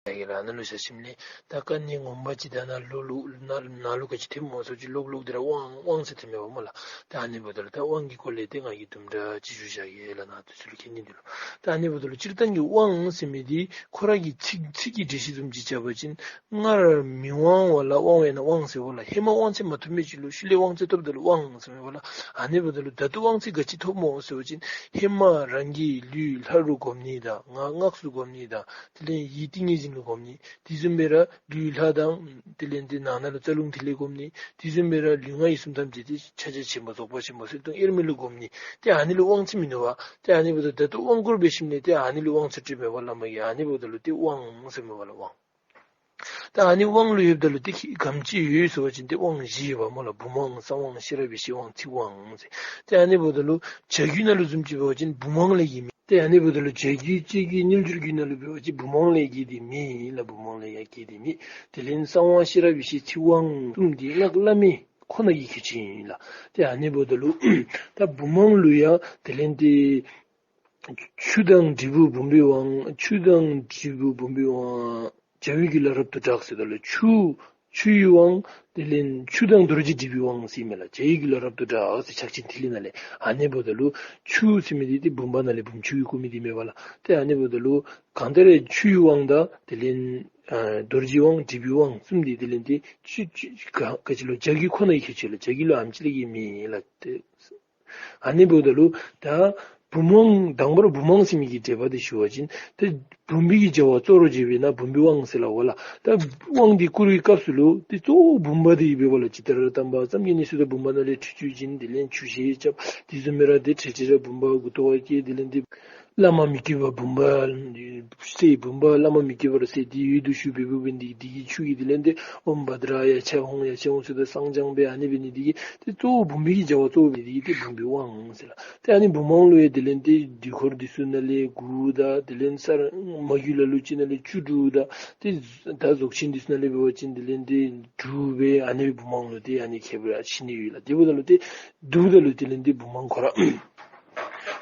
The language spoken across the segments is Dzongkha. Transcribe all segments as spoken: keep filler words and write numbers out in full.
ཡ་གི་ལགས། ཨ་ནཱ་ལུ་བཞག་ཞིནམ་ལས་ད་དཀའ་གནད་ངོ་མ་ཅིག་ད་ནཱ་ལོགས་ལོགས་ནཱ་ནཱ་ལུ་ག་ཅི་ཐོནམ་སྨོ་ཟེར་བ་ཅིན་ལོགས་ལོགས་འདི་ར་དབང་དབང་ཟེར་ཐོནམ་མས་པ་སྨོ་ལགས། ད་ཨ་ནི་འབདཝ་ད་ལུ་ད་དབང་གི་སྐོར་ལས་ཏེ་ང་གིས་དུམ་གྲ་ཅིག་ཞུ་བཞག་གེ་ལགས། ནཱ་དེ་ཚུ་ལུ་མཁྱེན་ནི་འདུག་ལགས། ད་ཨ་ནི་འབདཝ་ད་ལུ་སྤྱིར་བཏང་གི་དབང་ཟེར་མི་འདི་ཁོ་ར་གི་ཚིག་ཚིག་གི་འགྲེལ་བཤད་བཟུམ་ཅིག་རྐྱབ་པ་ཅིན་སྔར་མི་དབང་བ་ལ་དབང་བས་ན་དབང་ཟེར་བ་ལགས། ཧེ་མ་དབང་ཚད་མ་ཐོབ་མི་ཅིག་ལུ་ཤུལ་ལས་དབང་ཚད་ཐོབ་ད་ལུ་དབང་ཟེརཝ་མས་པ་ལགས། ཨ་ནི་འབདཝ་ད་ལུ་ད་ལྟོ་དབང་ཚད་ག་ཅི་ཐོབ་སྨོ་ཟེར་བ་ཅིན་ཧེ་མ་རང་གི་ལུས་ལྷ་རུ་སྒོམ་ནི་དང་ངག་སྔགས་སུ་སྒོམ་ནི་དང་དེ་ལས་ཡིད་ཏིང་ངེ་འཛིན་ལུ་སྒོམ་ནི། དེ་བཟུམ་སྦེ་ར་ལུས་ལྷ་དང་དེ་ལས་ཏེ་ནང་ན་ལུ་རྩ་རླུང་ཐིག་ལེ་སྒོམ་ནི། དེ་བཟུམ་སྦེ་ར་ལུས་ངག་ཡིད་གསུམ་ཐམས་ཅད་ཏེ་ཕྱག་རྒྱ་ཆེན་པོ་རྫོགས་པ་ཆེན་པོ་གསལ་སྟོང་དབྱེར་མེད་ལུ་སྒོམ་ནི། ཏེ་ཨ་ནི་ལུ་དབང་ཚད་མིན་ནུག་པ། ཏེ་ཨ་ནི་འབདཝ་ད་ད་ལྟོ་དབང་བསྐུར་འབད་ཞིནམ་ལས་ཏེ་ཨ་ནི་ལུ་དབང་ཚད་སྤྲོད་མས་པ་བླ་མ་གིས། ཨ་ནི་འབདཝ་ད་ལུ་ཏེ་དབང་ཟེརཝ་མས་པ་ལགས། དབང་། ད་ཨ་ནི་དབང་ལུ་ཡོདཔ་ད་ལུ་ཏེ་ག་དེམ་ཅིག་ཡོད་ཟེར་བ་ཅིན་ཏེ་དབང་བཞི་ཡོདཔ་སྨོ་ལགས། བུམ་དབང་གསང་དབང་ཤེས་རབ་ཡེ་ཤེས་དབང་ཚིག་དབང་ཟེར། ཏེ་ཨ་ནི་འབདཝ་ད་ལུ་བྱ་རྒྱུད་ནང་ལུ་བཟུམ་ཅིག་འབད་བ་ཅིན་བུམ་དབང་ལས་བརྒྱད་མེད། ཏེ་ཨ་ནི་འབདཝ་ད་ལུ་བྱ་རྒྱུད་གཅིག་གི་རྣལ་འབྱོར་རྒྱུད་ནང་ལུ་འབད་བ་ཅིན་བུམ་དབང་ལས་བརྒྱད་འདི་མེད་ལགས། བུམ་དབང་ལས་ཡང་བརྒྱད་འདི་མེད། དེ་ལས་གསང་དབང་ཤེས་རབ་ཡེ་ཤེས་ཚིག་དབང་གསུམ་འདི་སྔགས་བླ་མེད་ཁོ་ན་གི་ཁྱད་ཆོས་ཨིན་ལགས། ཏེ་ཨ་ནི་འབདཝ་ད་ལུ་ད་བུམ་དབང་ལུ་ཡང་དེ་ལས་ཏེ་ཆུ་དང་འབྲས་བུ་བུམ་པའི་དབང་། ཆུ་དང་འབྲས་བུ་བུམ་པའི་དབང་། བྱ་བའི་རྒྱུད་ལ་རབ་ཏུ་བསྒྲགས་ཟེརཝ་ད་ལུ་ཆུ་ཆུའི་དབང་། དེ་ལས་ཆུ་དང་རྡོ་རྗེ་འབྲས་བུའི་དབང་ཟེར་མས་ལགས། བྱ་བའི་རྒྱུད་ལ་རབ་ཏུ་བསྒྲགས་ཟེར་ཕྱག་ཆེན་ཐིག་ལེ་ནང་ལས། ཨ་ནི་འབདཝ་ད་ལུ་ཆུ་ཟེར་མི་འདི་ཏེ་བུམ་པ་ནང་ལས་བུམ་ཆུ་གིས་བསྐུལ་མི་འདི་མས་པ་ལགས། ཏེ་ཨ་ནི་འབདཝ་ད་ལུ་གང་ལྟར་ཆུའི་དབང་དང་དེ་ལས་ཨ་རྡོ་རྗེའི་དབང་འབྲས་བུའི་དབང་གསུམ་འདི་དེ་ལས་ཏེ་ཆུ་ཆུ་ག་ག་ཅི་ལོ་བྱ་རྒྱུད་ཁོ་ན་གི་ཁྱད་ཆོས་ལགས། བྱ་རྒྱུད་ལུ་ཨ་ནེམ་ཅིག་ལས་བརྒལ་མེད་ལགས། ཏེ་ཨ་ནི་འབདཝ་ད་ལུ་ད་བུམ་དབང་དང་པ་ར་བུམ་དབང་ཟེར་མི་གི་འགྲེལ་པ་འདི་ཞུ་བ་ཅིན་ཏེ་བུམ་པའི་གི་བྱ་བ་གཙོ་བོར་བྱས་པས་ན་བུམ་པའི་དབང་ཟེར་སླབ་པ་ལགས། ད་དབང་འདི་བསྐུར་བའི་སྐབས་སུ་ལུ་ཏེ་གཙོ་བོ་བུམ་པ་འདི་ཨིན་པས་པ་ལགས། ཇི་ལྟར་དམ་པ་བསམ་གྱིས་མི་ཁྱབ་པ་བུམ་པ་ནང་ལས་ཁྲུས་ཆུ་སྦྱིན། དེ་ལས་ཆུ་ཞལ་རྐྱབ། དེ་བཟུམ་སྦེ་ར་ཏེ་འཕྲལ་འཕྲལ་ར་བུམ་པ་མགུ་ཏོ་བཀལ། དེ་ལས་ཏེ་བླ་མ་མི་བསྐྱོད་པ་བུམ་པ་བསད། བུམ་པ་བླ་མ་མི་བསྐྱོད་པ་ར་བསད། དེ་འོད་དུ་ཞུ་བའི་བུམ་པ་འདི་འདི་གི་ཆུ་གིས་དེ་ལས་ཏེ་ཨོཾ་བྷ་དྲཱ་ཡ་ཕྱག་འོང་། ཡ་ཕྱག་འོང་ཟེརཝ་ད་བསང་སྦྱངས་སྦེ་ཨ་ནི་འབད་ནི་འདི་གིས་ཏེ་གཙོ་བོ་བུམ་པའི་གི་བྱ་བ་གཙོ་བོ་འབད་ནི་འདི་གིས་ཏེ་བུམ་པའི་དབང་ཟེར་ལགས། ཏེ་ཨ་ནི་བུམ་དབང་ལུ་ཡང་དེ་ལས་ཏེ་དུས་འཁོར་འདི་ཚུ་ནང་ལས་དགུ་དང་དེ་ལས་ས་མ་རྒྱུད་ལ་ལུ་ཅིག་ནང་ལས་བཅུ་དྲུག་དང་ཏེ་ད་རྫོགས་ཆེན་འདི་ཚུ་ནང་ལས་འབད་བ་ཅིན་དེ་ལས་ཏེ་དྲུག་སྦེ་ཨ་ནི་བུམ་དབང་ལུ་ཏེ་ཨ་ནི་ཁྱད་པར་ཕྱེ་ནི་ཡོད་ལགས། དེ་འབདཝ་ད་ལུ་ཏེ་བསྡུཝ་ད་ལུ་དེ་ལས་ཏེ་བུམ་དབང་ཁོ་ར་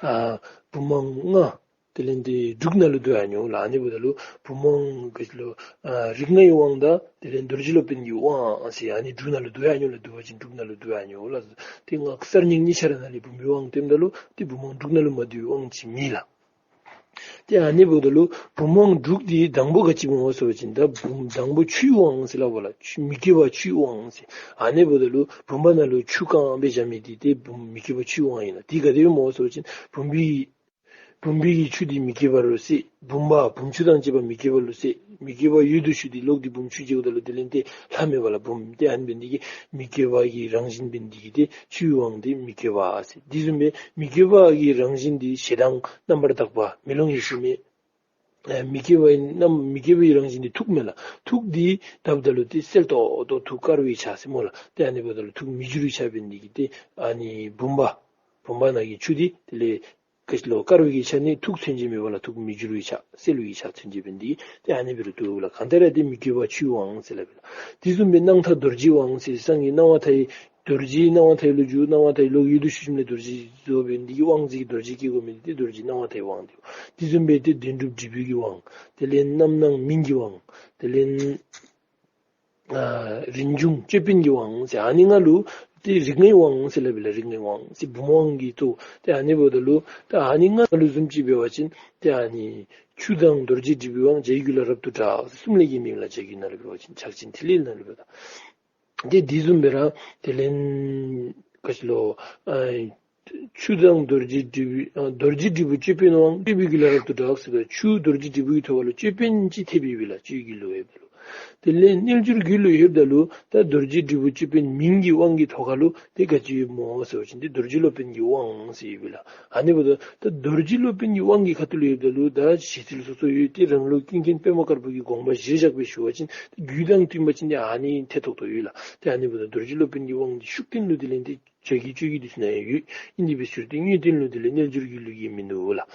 ཨ་བུམ་དབང་ལྔ་དེ་ལས་ཏེ་དྲུག་ནང་ལུ་བསྡུ་ཡར་འགྱོ་ལགས། ཨ་ནི་འབདཝ་ད་ལུ་བུམ་དབང་ག་ཅི་ལོ་ཨ་རིགས་ལྔའི་དབང་དང་དེ་ལས་རྡོ་རྗེ་སློབ་དཔོན་གྱི་དབང་ཟེར་ཨ་ནི་དྲུག་ནང་ལུ་བསྡུ་ཡར་འགྱོ་ལགས། བསྡུ་བ་ཅིན་དྲུག་ནང་ལུ་བསྡུ་ཡར་འགྱོ་ལགས། ཏེ་སྔགས་གསར་རྙིང་གཉིས་ཆ་ར་ནང་ལས་བུམ་པའི་དབང་སྟོནམ་ད་ལུ་ཏེ་བུམ་དབང་དྲུག་ནང་ལུ་མ་བསྡུ་བའི་དབང་ཅིག་མེད་ལགས། ཏེ་ཨ་ནི་འབདཝ་ད་ལུ་བུམ་དབང་དྲུག་འདི་དང་པོ་ག་ཅི་སྨོ་ཟེར་བ་ཅིན་ད་བུམ་དང་པོ་ཆུའི་དབང་ཟེར་སླབ་པ་ལགས། ཆུ་མི་བསྐྱོད་པ་ཆུའི་དབང་ཟེར། ཨ་ནི་འབདཝ་ད་ལུ་བུམ་པ་ནང་ལུ་ཆུ་བཀང་སྦེ་བཞག་མི་འདི་ཏེ་བུམ་མི་བསྐྱོད་པ་ཆུའི་དབང་ཨིན་ལགས། འདི་ག་དེ་སྦེ་སྨོ་ཟེར་བ་ཅིན་བུམ་པའི་བུམ་པའི་གི་ཆུ་འདི་མི་བསྐྱོད་པ་ལུ་བསྲེ། བུམ་པ་བུམ་ཆུ་དང་བཅས་པ་མི་བསྐྱོད་པ་ལུ་བསྲེ། མི་བསྐྱོད་པ་འོད་དུ་ཞུ་འདི་ལོག་སྟེ་བུམ་ཆུ་བྱེལཝ་ད་ལུ་དེ་ལས་ཏེ་ལྷ་མེད་པ་ལགས། བུམ་ཏེ་ཨ་ནི་འབད་ནི་འདི་གིས་མི་བསྐྱོད་པ་གི་རང་བཞིན་འབད་ནི་འདི་གིས་ཏེ་ཆུའི་དབང་འདི་མི་བསྐྱོད་པ་ཟེར། དེ་བཟུམ་སྦེ་མི་བསྐྱོད་པ་གི་རང་བཞིན་འདི་ཞེ་སྡང་རྣམ་པར་དག་པ་མེ་ལོང་ཡེ་ཤེས་མེ། ཨེ་མི་བསྐྱོད་པའི་རྣམ་མི་བསྐྱོད་པའི་རང་བཞིན་འདི་ཐུགས་མས་ལགས། ཐུགས་འདི་བཏབ་ད་ལུ་ཏེ་གསལ་ཏོག་ཏོ་ཐུགས་དཀར་པོའི་ཆ་ཟེར་སྨོ་ལགས། ཏེ་ཨ་ནི་འབདཝ་ད་ལུ་ཐུགས་མི་འགྱུར་བའི་ཆ་འབད་ནི་འདི་གིས་ཏེ་ཨ་ནི་བུམ་པ་བུམ་པ་ནང་གི་ཆུ་འདི་དེ་ལས་ག་ཅི་ལོ་དཀར་པོའི་གི་ཆ་ནི་ཐུགས་མཚོན་བྱེད་མེན་པ་ལགས། ཐུགས་མི་འགྱུར་བའི་ཆ་གསལ་བའི་ཆ་མཚོན་བྱེད་འབད་ནི་འདི་གིས་ཏེ་ཨ་ནི་འབད་རུང་བཏུབ་ལགས། གང་ལྟར་ཡང་ཏེ་མི་བསྐྱོད་པ་ཆུའི་དབང་ཟེར་སླབ་ཨིན་ལགས། དེ་བཟུམ་སྦེ་སྣང་མཐའ་རྡོ་རྗེའི་དབང་ཟེར་སངས་རྒྱས་སྣང་བ་མཐའ་ཡས་རྡོ་རྗེ་སྣང་བ་མཐའ་ཡས་ལུ་འགྱུར། སྣང་བ་མཐའ་ཡས་ལོག་འོད་དུ་ཞུ་ཞིནམ་ལས་རྡོ་རྗེ་བཟོ་འབད་ནི་འདི་གིས་དབང་རྫས་ཀྱི་རྡོ་རྗེ་བསྐྱེད་དགོ་མི་འདི་རྡོ་རྗེ་སྣང་བ་མཐའ་ཡས་དབང་འདི། དེ་བཟུམ་སྦེ་ཏེ་དོན་གྲུབ་དྲིལ་བུའི་གི་དབང་། དེ་ལས་རྣམ་སྣང་མིང་གི་དབང་། དེ་ལས་ཨ་རིན་འབྱུང་ཅོད་པན་གྱི་དབང་ཟེར་ཨ་ནི་ལྔ་ལུ་ཏེ་རིགས་ལྔའི་དབང་ཟེར་སླབ་ཨིན་ལགས། རིགས་ལྔའི་དབང་ཟེར་བུམ་དབང་གི་གཙོ་བོ། ཏེ་ཨ་ནི་འབདཝ་ད་ལུ་ཏེ་ཨ་ནི་ལྔ་ལུ་བཟུམ་ཅིག་འབད་བ་ཅིན་ཏེ་ཨ་ནི་ཆུ་དང་རྡོ་རྗེ་དྲིལ་བུའི་དབང་བྱ་ཡི་རྒྱུད་ལ་རབ་ཏུ་བསྒྲགས་གསུམ་ལས་བརྒལ་མེད་ལགས། བྱ་རྒྱུད་ནང་ལུ་འབད་བ་ཅིན་ཕྱག་ཆེན་ཐིག་ལེ་ནང་ལུ་འབདཝ་ད། ཏེ་དེ་བཟུམ་སྦེ་ར་དེ་ལས་ག་ཅི་ལོ་ཨ་ཆུ་དང་རྡོ་རྗེ་དྲིལ་བུའི་ཨ་རྡོ་རྗེ་དྲིལ་བུ་ཅོད་པན་དབང་ཅོད་པན་གྱི་རྒྱུད་ལ་རབ་ཏུ་བསྒྲགས་ཟེར་ད་ཆུ་རྡོ་རྗེ་དྲིལ་བུ་གི་ཐོག་ཁ་ལུ་ཅོད་པན་ཅིག་ཐེབས་ཡོད་པས་ལགས། ཆུ་གི་ལུ་ཡོདཔ་ད་ལུ། དེ་ལས་རྣལ་འབྱོར་རྒྱུད་ལུ་ཡོདཔ་ད་ལུ་ད་རྡོ་རྗེ་དྲིལ་བུ་ཅོད་པན་མིང་གི་དབང་གི་ཐོག་ཁ་ལུ་ཏེ་ག་ཅི་ཡོདཔ་སྨོ་ཟེར་བ་ཅིན་ཏེ་རྡོ་རྗེ་སློབ་དཔོན་གྱི་དབང་ཟེར་ཡོད་པས་ལགས། ཨ་ནི་འབདཝ་ད་ད་རྡོ་རྗེ་སློབ་དཔོན་གྱི་དབང་གི་ཁ་ཐུག་ལུ་ཡོདཔ་ད་ལུ་ད་གཞི་རྩ་ལུ་སོ་སོ་ཡོད་དེ་རང་ལུགས་ཀུན་མཁྱེན་པདྨ་དཀར་པོ་གི་དགོངས་པ་གཞིར་བཞག་སྦེ་ཞུ་བ་ཅིན་ཏེ་རྒྱུད་དང་མཐུན་པ་ཅིན་ཏེ་ཨ་ནི་ཐད་ཐོག་ཏུ་ཡོད་ལགས། ཏེ་ཨ་ནི་འབདཝ་ད་རྡོ་རྗེ་སློབ་དཔོན་གྱི་དབང་འདི་ཤུགས་བསྟན་ལུ་དེ་ལས་ཏེ་བྱ་རྒྱུད་སྤྱོད་རྒྱུད་འདི་ཚུ་ནང་ཡང་ཡོད། ཨིན་དེ་སྦེ་ཟེར་ཏེ་དངོས་བསྟན་ལུ་དེ་ལས་རྣལ་འབྱོར་རྒྱུད་ལུ་ཡང་མིན་འདུག་ལགས།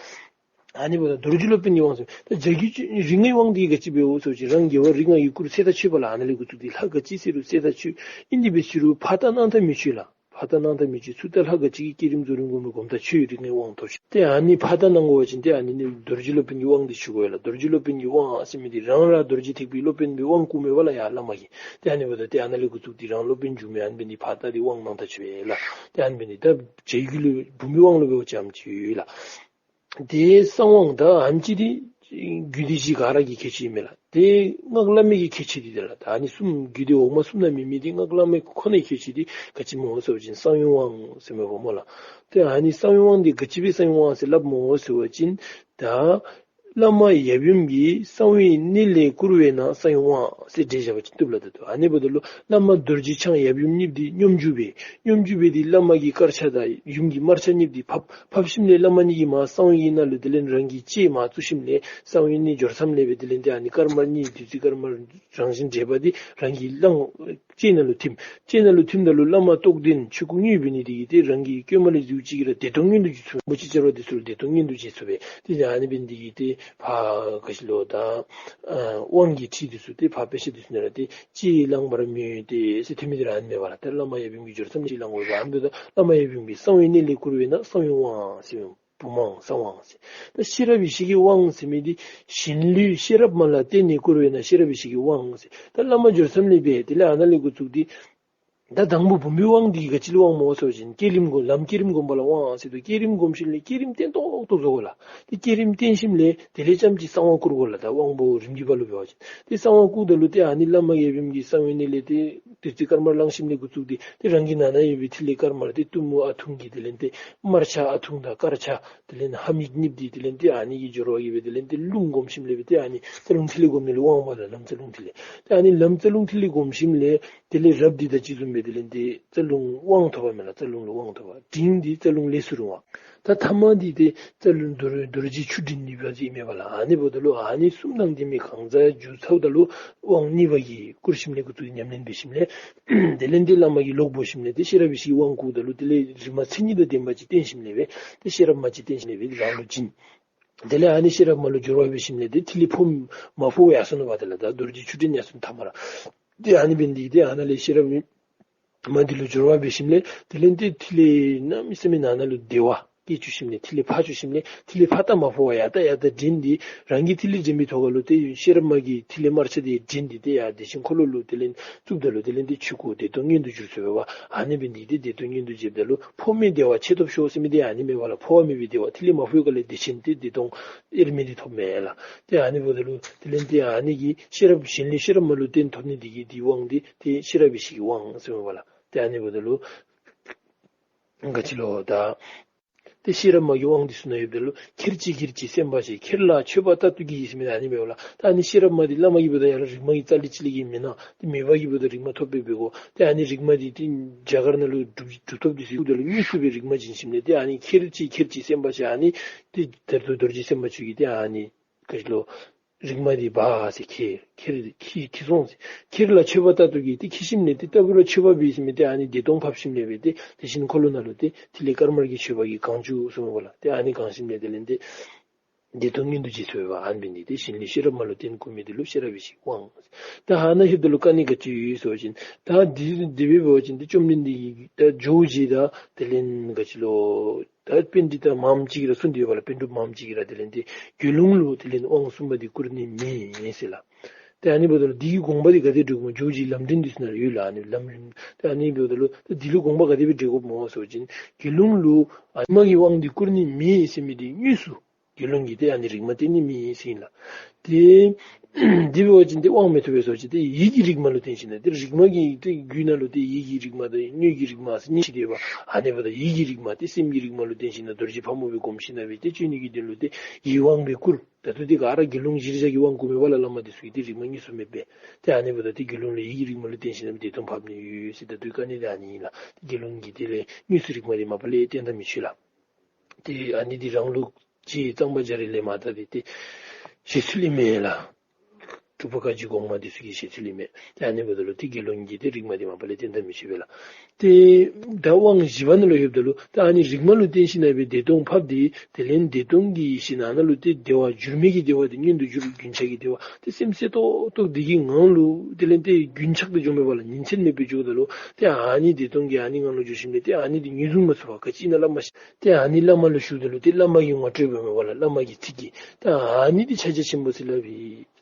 ཨ་ནི་འབདཝ་ད་རྡོ་རྗེ་སློབ་དཔོན་གྱི་དབང་ཟེར་ད་བྱ་རྒྱུད་སྤྱོད་རིགས་ལྔའི་དབང་འདི་ག་ཅི་འབདཝ་ཟེར་བ་ཅིན་རང་རྒྱལ་བ་རིགས་ལྔ་ཡི་སྐུ་རུ་གསལ་དག་ཆོད་པ་ལགས། ཨ་ནཱ་ལས་འགོ་བཙུགས་ཏེ་ལྷ་ག་ཅི་ཟེར་རུང་གསལ་དག་ཆོད། ཨིན་དེ་སྦེ་ཟེར་རུང་ཕར་ལྟ་ནང་ལྟ་མི་ཆོད་ལགས། ཕར་ལྟ་ནང་ལྟ་མི་ཅིག་ཚུར་ལྟ་ལྷ་ག་ཅི་གི་བསྐྱེད་རིམ་རྫོགས་རིམ་སྒོམ་རུང་གོམ་ཐག་ཆོད་རིགས་ལྔའི་དབང་ཐོབ་ཤོག། ཏེ་ཨ་ནི་ཕར་ལྟ་གནང་དགོ་པ་ཅིན་ཏེ་ཨ་ནི་ནི་རྡོ་རྗེ་སློབ་དཔོན་གྱི་དབང་འདི་ཞུ་དགོ་ཡ་ལགས། རྡོ་རྗེ་སློབ་དཔོན་གྱི་དབང་ཟེར་མི་འདི་རང་ར་རྡོ་རྗེ་ཐེག་པའི་སློབ་དཔོན་སྦེ་དབང་བསྐུར་མི་འབདཝ་ལས་ཡར་བླ་མ་གིས། ཏེ་ཨ་ནི་འབདཝ་ད་ཏེ་ཨ་ནཱ་ལས་འགོ་བཙུགས་ཏེ་རང་སློབ་དཔོན་འགྱུར་མི་ཨ་ནི་འབད་ནི་ཕར་ལྟ་འདི་དབང་གནང་ཐག་ཆོད་པས་ལགས། ཏེ་ཨ་ནི་འབད་ནི་ད་བྱ་རྒྱུད་ལུ་བུམ་པའི་དབང་ལུ་འབད་བ་ཅིན་ཨ་ནི་ཅིག་ཡོད་ལགས། ཏེ་གསང་དབང་ད་ཨ་ནི་ཅིག་འདི་རྒྱུད་སྡེ་བཞི་ག་ར་གི་ཁྱད་ཆོས་ཨིན་མས་ལགས། ཏེ་སྔགས་བླ་མེད་ཀྱི་ཁྱད་ཆོས་འདི་ཏེ་ལགས། ད་ཨ་ནི་གསུམ་རྒྱུད་སྡེ་འོག་མ་གསུམ་ནང་མེད་མི་འདི་སྔགས་བླ་མེད་ཁོ་ནའི་ཁྱད་ཆོས་འདི་ག་ཅི་སྨོ་ཟེར་བ་ཅིན་གསང་བའི་དབང་ཟེར་མས་པ་སྨོ་ལགས། ཏེ་ཨ་ནི་གསང་བའི་དབང་འདི་ག་ཅི་སྦེ་གསང་བའི་དབང་ཟེར་སླབ་སྨོ་ཟེར་བ་ཅིན་ད་བླ་མ་ཡབ་ཡུམ་གྱིས་གསང་བའི་གནས་ལས་བསྐུར་བས་ན་གསང་བའི་དབང་ཟེར་འགྲེལ་བཞག་པ་ཅིན་བཏུབ་ལགས། ད་ལྟོ་ཨ་ནི་འབདཝ་ད་ལུ་བླ་མ་རྡོ་རྗེ་འཆང་ཡབ་ཡུམ་གཉིས་འདི་སྙོམས་འཇུག་འབད། སྙོམས་འཇུག་འབད་དེ་བླ་མ་གི་དཀར་ཆ་དང་ཡུམ་གྱི་དམར་ཆ་གཉིས་འདི་ཕབ། ཕབ་ཞིནམ་ལས་བླ་མ་གཉིས་ཀྱིས་མར་གསང་བའི་གི་ནང་ལུ་དེ་ལས་རང་གི་ལྕེ་མར་བཙུགས་ཞིནམ་ལས་གསང་བའི་གནས་སྦྱོར་མཚམས་ལས་སྦེ་དེ་ལས་ཏེ་ཨ་ནི་དཀར་དམར་གཉིས་བདུད་རྩི་དཀར་དམར་རང་བཞིན་འདྲེས་པ་འདི་རང་གི་རླངས་ལྕེ་ནང་ལུ་ཐིམ། ལྕེ་ནང་ལུ་ཐིམ་ད་ལུ་བླ་མ་རྟོགས་ལྡན་ཆོས་སྐུ་དངོས་འབད་ནི་དེ་གིས་ཏེ་རང་གི་སྐྱོད་མ་ལས་ཟེར་བ་ཅིན་གྱི་ར་བདེ་སྟོང་མངོན་དུ་གྱུར་ཚུགས། རིན་པོ་ཆེ་སྦྱོར་བ་འདི་ཚུ་ལུ་བདེ་སྟོང་མངོན་དུ་གྱུར་ཚུགས་པས། ཏེ་ཨ་ནི་འབད་ནི་དེ་གིས་ཏེ་ཕར་ག་ཅི་ལོ་ད་ཨ་དབང་གི་ཁྲིད་འདི་ཚུ་ཏེ་ཕར་དཔེ་ཆ་འདི་ཚུ་ནང་ར་ཏེ་ལྕེ་བླང་བར་མི་འོས་ཏེ་ཟེར་ཐོན་མི་འདི་ར་ཨ་ནི་མས་པ་ལགས། ཏེ་བླ་མ་ཡབ་ཡུམ་གྱི་སྦྱོར་མཚམས་ལས་ལྕེ་བླང་དགོ་པས། ཨ་ནི་འབདཝ་ད་བླ་མ་ཡབ་ཡུམ་གྱིས་གསང་བའི་གནས་ལས་བསྐུར་བས་ན་གསང་བའི་དབང་ཟེར་བུམ་དབང་གསང་དབང་ཟེར། ད་ཤེས་རབ་ཡེ་ཤེས་ཀྱི་དབང་ཟེར་མི་འདི་གཞན་ལུས་ཤེས་རབ་མ་ལ་བརྟེན་ནས་བསྐུར་བས་ན་ཤེས་རབ་ཡེ་ཤེས་ཀྱི་དབང་ཟེར། ད་བླ་མ་སྦྱོར་མཚམས་ལས་སྦེ་དེ་ལས་ཨ་ནཱ་ལས་འགོ་བཙུགས་ཏེ་ད་དང་པོ་བུམ་པའི་དབང་འདི་ག་ཅི་ལུ་དབང་སྨོ་ཟེར་བ་ཅིན་བསྐྱེད་རིམ་སྒོམ་ལམ་བསྐྱེད་རིམ་སྒོམ་པ་ལ་དབང་ཟེར་དོ། བསྐྱེད་རིམ་སྒོམ་ཞིནམ་ལས་བསྐྱེད་རིམ་བརྟན་ཏོག་ཏོ་བཟོ་དགོ་ལགས། ཏེ་བསྐྱེད་རིམ་བརྟན་ཞིནམ་ལས་དེ་ལས་ཙམ་ཅིག་གསང་བ་བསྐུར་དགོ་ལགས། ད་དབང་པོ་རིམ་གྱིས་པ་ལུ་འབད་བ་ཅིན་ཏེ་གསང་བ་བསྐུརཝ་ད་ལུ་ཏེ་ཨ་ནི་བླ་མ་ཡབ་ཡུམ་གྱི་གསང་བའི་གནས་ལས་ཏེ་བདུད་རྩི་དཀར་དམར་བླང་ཞིནམ་ལས་འགོ་བཙུགས་ཏེ་ཏེ་རང་གི་ནང་ན་ཡོད་པའི་ཐིག་ལེ་དཀར་དམར་ཏེ་གཏུམ་མོ་ཨ་ཐུང་གི་དེ་ལས་ཏེ་དམར་ཆ་ཨ་ཐུང་དང་དཀར་ཆ་དེ་ལས་ཧ་མིག་གཉིས་འདི་དེ་ལས་ཏེ་ཨ་ནི་གི་སྦྱོར་བ་གིས་སྦེ་དེ་ལས་ཏེ་རླུང་སྒོམ་ཞིནམ་ལས་སྦེ་ཏེ་ཨ་ནི་རྩ་རླུང་ཐིག་ལེ་སྒོམ་ནི་ལུ་དབང་བ་ལགས། ལམ་རྩ་རླུང་ཐིག་ལེ། ཏེ་ཨ་ནི་ལམ་རྩ་རླུང་ཐིག་ལེ་སྒོམ་ཞིནམ་ལས་དེ་ལས་རབ་འདི་དང་གཅིག་མཚུངས་སྦེ་དེ་ལས་ཏེ་རྩ་རླུང་དབང་ཐོབ་པ་མས་ལགས། རྩ་རླུང་ལུ་དབང་ཐོབ་པ། འབྲིང་འདི་རྩ་རླུང་ལས་སུ་རུང་བ། ད་ཐ་མ་འདི་ཏེ་རྩ་རླུང་རྡོ་ར་རྡོ་རྗེ་ཆུ་འབྲིང་ནི་བ་ཟེར་མས་པ་ལགས། ཨ་ནི་འབདཝ་ད་ལུ་ཨ་ནི་གསུམ་དང་ལྡན་མི་གང་ཟག་འགྱུར་ཚརཝ་ད་ལུ་དབང་གཉིས་པ་གིས་བསྐུར་ཞིནམ་ལས་འགོ་བཙུགས་ཉམས་ལེན་འབད་ཞིནམ་ལས་དེ་ལས་ཏེ་བླ་མ་གིས་ལོག་འབོ་ཞིནམ་ལས་ཏེ་ཤེས་རབ་ཡེ་ཤེས་ཀྱི་དབང་བསྐུརཝ་ད་ལུ་དེ་ལས་རིག་མ་མཚན་ཉིད་དང་ལྡན་པ་ཅིག་བསྟན་ཞིནམ་ལས་སྦེ་ཏེ་ཤེས་རབ་མ་ཅིག་བསྟན་ཞིནམ་ལས་སྦེ་རང་ལུ་བྱིན། དེ་ལས་ཨ་ནི་ཤེས་རབ་མ་ལུ་སྦྱོར་བ་འབད་ཞིནམ་ལས་ཏེ་ཐིག་ལེ་ཕོ་མ་ཕོ་ཡར་སོ་ནུག་པ། དེ་ལས་ད་རྡོ་རྗེ་ཆུ་འབྲིང་ཡར་སོ་ནུག་ཐ་མར། ཏེ་ཨ་ནི་འབད་ནི་དེ་གིས་ཏེ་ཨ་ནཱ་ལས་ཤེས་རབ་མ་འདི་ལུ་སྦྱོར་བ་འབད་ཞིནམ་ལས་དེ་ལས་ཏེ་ཐིག་ལེ་གནམ་མེད་ས་མེད་ནང་ན་ལུ་བདེ་བ་སྐྱེ་བཅུག་ཞིནམ་ལས་ཐིག་ལེ་ཕར་བཅུག་ཞིནམ་ལས་ཐིག་ལེ་ཕར་ལྟ་མ་ཕོ་བ་ཡར་ལྟ་ཡར་ལྟ་འདྲེན་ཏེ་རང་གི་ཐིག་ལེ་འདྲེན་པའི་ཐོག་ཁ་ལུ་ཏེ་ཤེས་རབ་མ་གིས་ཐིག་ལེ་དམར་ཆ་དེ་འདྲེན་ཏེ་ཏེ་ཡར་བདེ་ཆེན་འཁོར་ལོ་ལུ་དེ་ལས་བཙུགསཔ་ད་ལུ་དེ་ལས་ཏེ་ཆོས་སྐུ་བདེ་སྟོང་མངོན་དུ་གྱུར་ཚུགས་པས་པ། ཨ་ནི་འབད་ནི་དེ་གིས་ཏེ་བདེ་སྟོང་མངོན་དུ་གྱུརཝ་ད་ལུ་ཕོ་མེད་བདེ་བ་ཆེ་ཐོབ་ཤོར་ཟེར་མི་འདི་ཨ་ནི་མས་པ་ལགས། ཕོ་བ་མེད་པའི་བདེ་བ་ཐིག་ལེ་མ་ཕོཝ་ག་ལས་བདེ་ཆེན་ཏེ་བདེ་སྟོང་དབྱེར་མེད་འདི་ཐོབ་མས་ལགས། ཏེ་ཨ་ནི་འབདཝ་ད་ལུ་དེ་ལས་ཏེ་ཨ་ནི་གི་ཤེས་རབ་གཞན་ལས་ཤེས་རབ་མ་ལུ་བརྟེན་ཐོབ་ནི་འདི་གིས་འདི་དབང་འདི་ཏེ་ཤེས་རབ་ཡེ་ཤེས་ཀྱི་དབང་ཟེར་མས་པ་ལགས། ཏེ་ཨ་ནི་འབདཝ་ད་ལུ་ག་ཅི་ལོ་ད་ཏེ་ཤེས་རབ་མ་གི་དབང་འདི་ཚུ་ནང་ཡོདཔ་ད་ལུ་ཁྱེར་ཅིག་ཁྱེར་ཅིག་སེམས་དཔའ་ཆེ། ཁྱེར་ལ་མཆོད་པ་ལྟར་དུ་བགྱི་ཟེར་མི་ཨ་ནི་མས་པ་ལགས། ད་ཨ་ནི་ཤེས་རབ་མ་འདི་བླ་མ་གི་འབདཝ་ད་ཡར་རིག་མ་གི་རྩ་ལས་ཅིག་ལས་བགྱིས་མེན་ན། ཏེ་མོས་པ་གི་འབདཝ་ད་རིག་མ་ཐོབ་པས་འབད་དགོ། ཏེ་ཨ་ནི་རིག་མ་འདི་ཏེ་རྒྱ་གར་ནང་ལུ་གྲུབ་གྲུབ་ཐོབ་འདི་ཚུ་ཡོདཔ་ད་ལུ་དངོས་སུ་སྦེ་རིག་མ་བྱིན་ཞིནམ་ལས་ཏེ་ཨ་ནི་ཁྱེར་ཅིག་ཁྱེར་ཅིག་སེམས་དཔའ་ཆེ། ཨ་ནི་ཏེ་ད་ལྟོ་རྡོ་རྗེ་སེམས་དཔའ་ཆོས་ཀྱིས་ཏེ་ཨ་ནི་ག་ཅི་ལོ་རིག་མ་འདི་འབག་ཟེར་ཁྱེར་ཁྱེར་ཁྱེར་ཁྱེར་སོང་ཟེར། ཁྱེར་ལ་མཆོད་པ་ལྟར་དུ་བགྱི། ཏེ་ཁྱེར་ཞིནམ་ལས་ཏེ་ལྟ་བུ་ར་མཆོད་པ་འབད་ཞིནམ་ལས་ཏེ་ཨ་ནི་བདེ་སྟོང་ཕབ་ཞིནམ་ལས་སྦེ་ཏེ་དེ་བཞིན་འཁོར་ལོ་ནང་ལུ་ཏེ་ཐིག་ལེ་དཀར་དམར་གྱི་མཆོད་པ་གིས་གང་བཅུག་ཟེར་མས་པ་ལགས། ཏེ་ཨ་ནི་གང་ཞིནམ་ལས་དེ་ལས་ཏེ་བདེ་སྟོང་མངོན་དུ་གྱུར་ཚུགས་པས་པ། ཨ་ནི་འབད་ནི་དེ་གཞན་ལས་ཤེས་རབ་མ་ལུ་བརྟེན་བསྐུར་མི་འདི་ལུ་ཤེས་རབ་ཡེ་ཤེས་དབང་། ད་ཨ་ནཱ་ལྷོདཔ་ད་ལུ་དཀའ་གནད་ག་ཅི་ཡོད་ཟེར་བ་ཅིན་ད་འདི་འདི་འབད་བ་ཅིན་ཏེ་བཅོམ་ལྡན་འདས་ཀྱིས་ད་ཇོ་བོ་རྗེ་དང་དེ་ལས་ག་ཅི་ལོ་ད་པཎྜི་ཏ་མངམ་ཅིག་ར་གསུངས་ཏེ་ཡོད་པ་ལགས། པཎ་གྲུབ་མངམ་ཅིག་ར་དེ་ལས་ཏེ་དགེ་སློང་ལུ་དེ་ལས་དབང་གསུམ་པ་འདི་བསྐུར་ནི་མེད་ཟེར་ལགས། ཏེ་ཨ་ནི་འབདཝ་ད་ལུ་འདི་གི་དགོངས་པ་འདི་ག་དེ་འགྲེལ་དགོཔ་སྨོ། ཇོ་བོ་རྗེའི་ལམ་འདྲེན་འདི་ཚུ་ནང་ཡོད་ལགས། ཨ་ནི་ལམ་རིམ་ཏེ་ཨ་ནི་འབདཝ་ད་ལུ་ཏེ་འདི་ལུ་དགོངས་པ་ག་དེ་སྦེ་འགྲེལ་དགོཔ་སྨོ་ཟེར་བ་ཅིན་དགེ་སློང་ལུ་ཨ་ནི་མ་གི་དབང་འདི་བསྐུར་ནི་མེད་ཟེར་མི་འདི་དངོས་སུ་དགེ་སློང་གིས་ཏེ་ཨ་ནི་རིག་མ་བསྟན་ནི་མེད་ཟེར་ཨིན་ལགས། ཏེ་འདི་འབད་བ་ཅིན་ཏེ་དབང་མི་ཐོབ་པས་ཟེར་བ་ཅིན་ཏེ་ཡིད་ཀྱི་རིག་མ་ལུ་བརྟེན་ཞིནམ་ལས་ཏེ་རིག་མ་གི་ཏེ་རྒྱུད་ནང་ལུ་ཏེ་ཡིད་ཀྱི་རིག་མ་དང་སྣོད་ཀྱི་རིག་མ་ཟེར་གཉིས་ཤིག་ཡོད་པ། ཨ་ནི་འབདཝ་ད་ཡིད་ཀྱི་རིག་མ་ཏེ་སེམས་ཀྱི་རིག་མ་ལུ་བརྟེན་ཞིནམ་ལས་སྦེ་ཏེ་སྤྱོད་ནི་གི་དོན་ལུ་ཏེ་ཡིད་དབང་སྦེ་བསྐུར། ད་ལྟོ་འདི་ག་ར་དགེ་སློང་གཞིར་བཞག་གི་དབང་བསྐུར་མས་པ་ལགས། བླ་མ་འདི་ཚུ་གིས་ཏེ་རིག་མ་དངོས་སུ་མེད་པས། ཏེ་ཨ་ནི་འབདཝ་ད་ཏེ་དགེ་སློང་ལུ་ཡིད་ཀྱི་རིག་མ་ལུ་བརྟེན་ཞིནམ་ལས་བདེ་སྟོང་ཕབ་ནི་ཡོད་ཟེར། ད་ལྟོའི་དཀའ་གནད་འདི་ཨ་ནི་ཨིན་ལགས། ཏེ་དགེ་སློང་གིས་དེ་ལས་དངོས་སུ་རིག་མ་འདི་མ་པ་ལས་བསྟན་ད་མི་ཆོག་ལགས། ཏེ་ཨ་ནི་འདི་རང་ལུགས་རྗེ་གཙང་པ་རྒྱ་རས་ལས་མར་ད་འདི་ཏེ་བཞེད་ཚུལ་ཨིན་མས་ལགས། གྲུབ་པ་བཀའ་བརྒྱུད་གོང་མ་འདི་ཚུ་གི་བཞེད་ཚུལ་ཨིན་མས། ཏེ་ཨ་ནི་འབདཝ་ད་ལུ་ཏེ་དགེ་སློང་གི་ཏེ་རིག་མ་འདི་མ་པ་ལས་བརྟེན་ད་མི་ཤེས་པས་ལགས། ཏེ་ད་དབང་བཞི་པ་ནང་ལུ་ཡོདཔ་ད་ལུ་ཏེ་ཨ་ནི་རིག་མ་ལུ་བརྟེན་ཞིནམ་ལས་སྦེ་བདེ་སྟོང་ཕབ་སྟེ་དེ་ལས་བདེ་སྟོང་གི་ཡེ་ཤེས་ནང་ན་ལུ་ཏེ་བདེ་བ་འགྱུར་མེད་ཀྱི་བདེ་བ་འདི་མངོན་དུ་གྱུར། རྒྱུན་ཆགས་ཀྱི་བདེ་བ་ཏེ་སེམས་གསལ་ཏོག་ཏོ་འདི་གི་ངང་ལུ་དེ་ལས་ཏེ་རྒྱུན་ཆགས་ཏེ་འགྱོཝ་མས་པ་ལགས། ཉིན་མཚན་མེད་པར་འགྱོཝ་ད་ལུ་ཏེ་ཨ་ནི་བདེ་སྟོང་གི་ཨ་ནི་ངང་ལུ་འགྱོ་ཞིནམ་ལས་ཏེ་ཨ་ནི་འདི་ངོས་བཟུང་མ་ཚུགས་པར་ག་ཅི་ཨིན་ན་བླ་མ་ཤེས། ཏེ་ཨ་ནི་བླ་མ་ལུ་ཞུཝ་ད་ལུ་ཏེ་བླ་མ་གིས་ངོ་སྤྲོད་འབདཝ་མས་པ་ལགས། བླ་མ་གི་ཚིག་གིས། ད་ཨ་ནི་འདི་ཕྱག་རྒྱ་ཆེན་པོ་ཟེར་སླབ་ཨིན།